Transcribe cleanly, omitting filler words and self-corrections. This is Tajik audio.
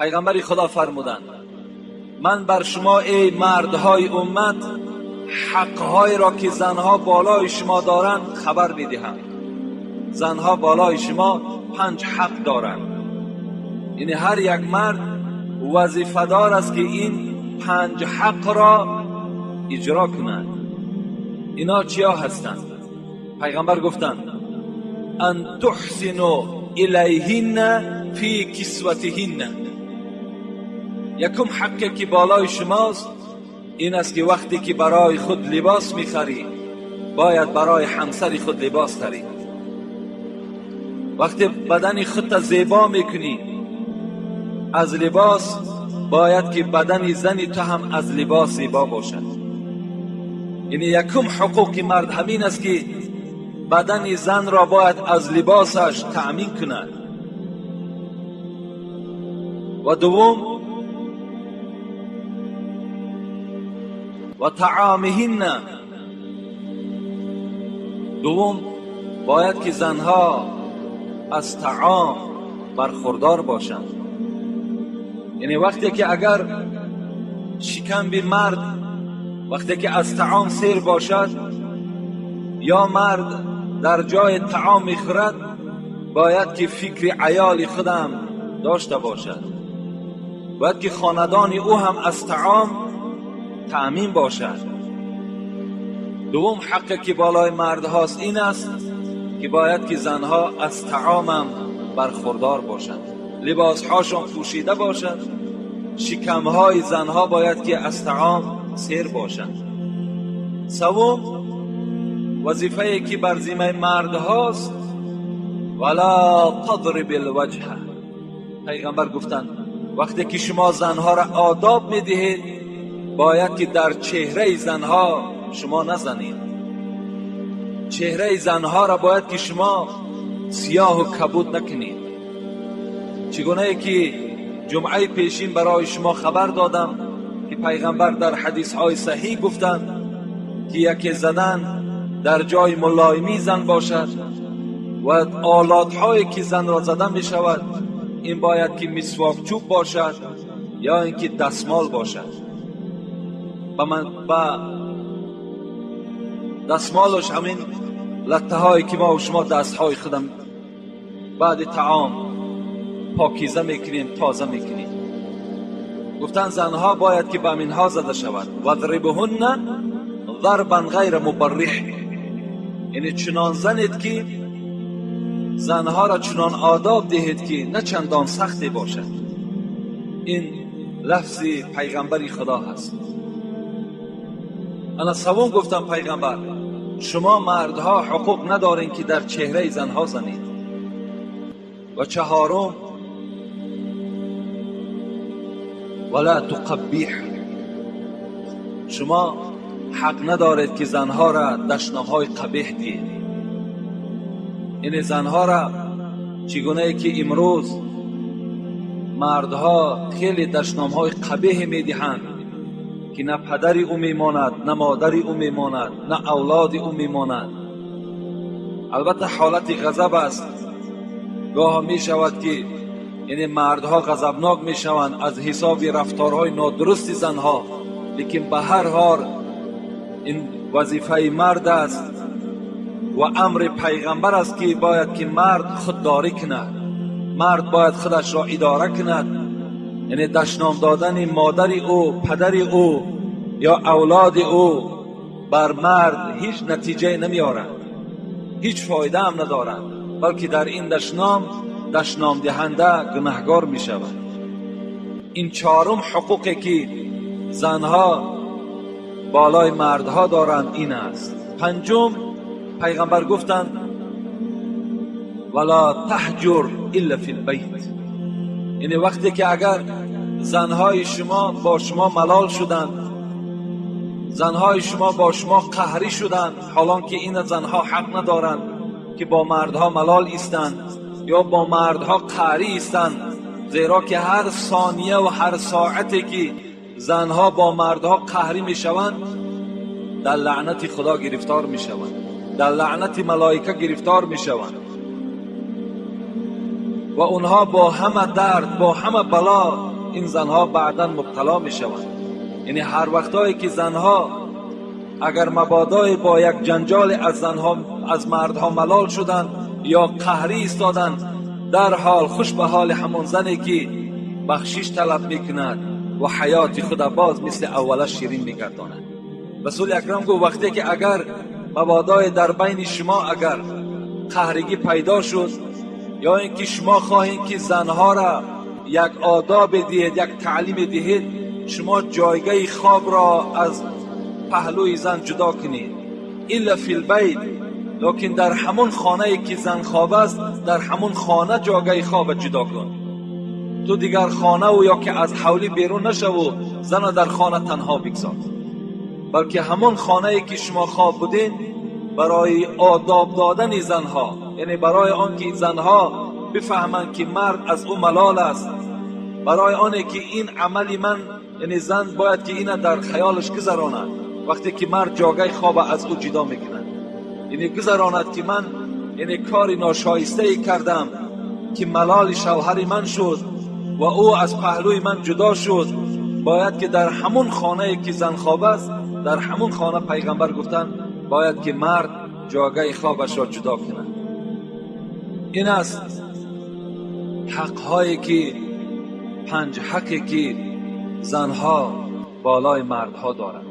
پیغمبر خدا فرمودند من بر شما ای مردهای امت حقهای را که زنها بالای شما دارند خبر میدهم. زنها بالای شما 5 حق دارند. یعنی هر یک مرد وظیفه دار است که این 5 حق را اجرا کند. اینا چیا هستند؟ پیغمبر گفتند ان تحسنوا الیهن فی کسوتهن. یکم حقی که بالای شماست این است که وقتی که برای خود لباس میخری باید برای همسر خود لباس خرید. وقتی بدن خود زیبا میکنی از لباس، باید که بدن زنی تو هم از لباس زیبا باشد. یعنی یکم حقوق مرد همین است که بدن زن را باید از لباسش تأمین کند. و دوم و طعامهن. دوم باید که زنها از طعام برخوردار باشند. یعنی وقتی که اگر شکم بی مرد وقتی که از طعام سیر باشد یا مرد در جای طعام میخورد، باید که فکر عیال خودم داشته باشد، باید که خاندان او هم از طعام تأمین باشد. دوم حقی که بالای مرد هاست این است که باید که زنها از طعامم برخوردار باشند، لباسهاشان پوشیده باشد، شکمهای زنها باید که از طعام سیر باشند. سوم وظیفه که بر ذمه مرد هاست ولا تضرب الوجه. پیغمبر گفتند وقتی که شما زنها را آداب میدهید باید که در چهره زنها شما نزنید. چهره زنها را باید که شما سیاه و کبود نکنید. چگونه که جمعه پیشین برای شما خبر دادم که پیغمبر در حدیث های صحیح گفتند که یکی زدن در جای ملایمی زن باشد و آلات هایی که زن را زدن می شود این باید که مسواک چوب باشد یا اینکه دستمال باشد. با دستمالش همین لطه هایی که ما و شما دست های خودم بعد طعام پاکیزه میکنیم، تازه میکنیم. گفتن زنها باید که به اینها زده شود. وضربهن ضربا غیر مبرح. یعنی چنان زنید که زنها را چنان آداب دهید که نه چندان سختی باشد. این لفظ پیغمبری خدا هست. انا سوم گفتم پیغمبر شما مردها حقوق ندارین که در چهره زنها زنید. و چهارم ولا تقبیح. شما حق ندارید که زنها را دشنامهای قبیح دهید. این زنها را چگونه که امروز مردها خیلی دشنامهای قبیح میدهند که نه پدری او میماند، نه مادری او میماند، نه اولاد او میماند. البته حالت غضب است. گاه می شود که یعنی مردها غضبناک می شوند از حساب رفتارهای نادرست زنها، لیکن به هر حال این وظیفه مرد است و امر پیغمبر است که باید که مرد خودداری کند، مرد باید خودش را اداره کند. یعنی دشنام دادن مادر او، پدر او یا اولاد او بر مرد هیچ نتیجه نمیارد، هیچ فایده هم ندارد، بلکه در این دشنام دشنام دهنده گناهگار می شود. این چهارم حقوقی که زنها بالای مردها دارند این است. پنجم پیغمبر گفتند ولا تهجر الا فی البیت. یعنی وقتی که اگر زنهای شما با شما ملال شدند، زنهای شما با شما قهری شدند، حالان که این زنها حق ندارند که با مردها ملال ایستند یا با مردها قهری ایستند، زیرا که هر ثانیه و هر ساعتی که زنها با مردها قهری میشوند در لعنت خدا گرفتار میشوند، در لعنت ملائکه گرفتار میشوند و اونها با همه درد، با همه بلا ин занҳо баъдан мубтало мешаванд. Яъне ҳар вақтҳое ки занҳо агар мабодое бо як ҷанҷоле аз занҳо аз мардҳо малол шуданд ё қаҳрӣ истоданд, дарҳол хуш ба ҳоли ҳамон зане ки бахшиш талаб мекунад ва ҳаёти худа боз мисли аввала ширин мегардонад. Расули акрам гуфт вақте ки агар мабодое дар байни шумо агар қаҳригӣ пайдо шуд ё ин ки шумо хоҳед ки занҳоро як одобе диҳед, як таълиме диҳед, шумо ҷойгаи хобро аз паҳлӯи зан ҷудо кунед. Илла фил байт, лекин дар ҳамон хонае ки зан хоб аст, дар ҳамон хона ҷойгаи хоба ҷудо кун. Ту дигар хонаву ё ки аз ҳавлӣ берун нашаву зана дар хона танҳо бигзор, балки ҳамон хонае ки шумо хоб будед барои одоб додани занҳо, яъне барои он ки занҳо бифаҳманд ки мард аз ӯ малол аст, барои оне ки ин амали ман, яъне зан бояд ки ина дар хаёлаш гузаронад вақте ки мард ҷогаи хоба аз ӯ ҷудо мекунад, яъне гузаронад ки ман яъне кори ношоистае кардам ки малоли шавҳари ман шуд ва ӯ аз паҳлӯи ман ҷудо шуд. Бояд ки дар ҳамон хонае ки зан хоб аст, дар ҳамон хона пайғамбар гуфтанд бояд ки мард ҷогаи хобашро ҷудо кунад. Ин аст ҳақҳое ки панҷ ҳақе ки занҳо болои мардҳо доранд.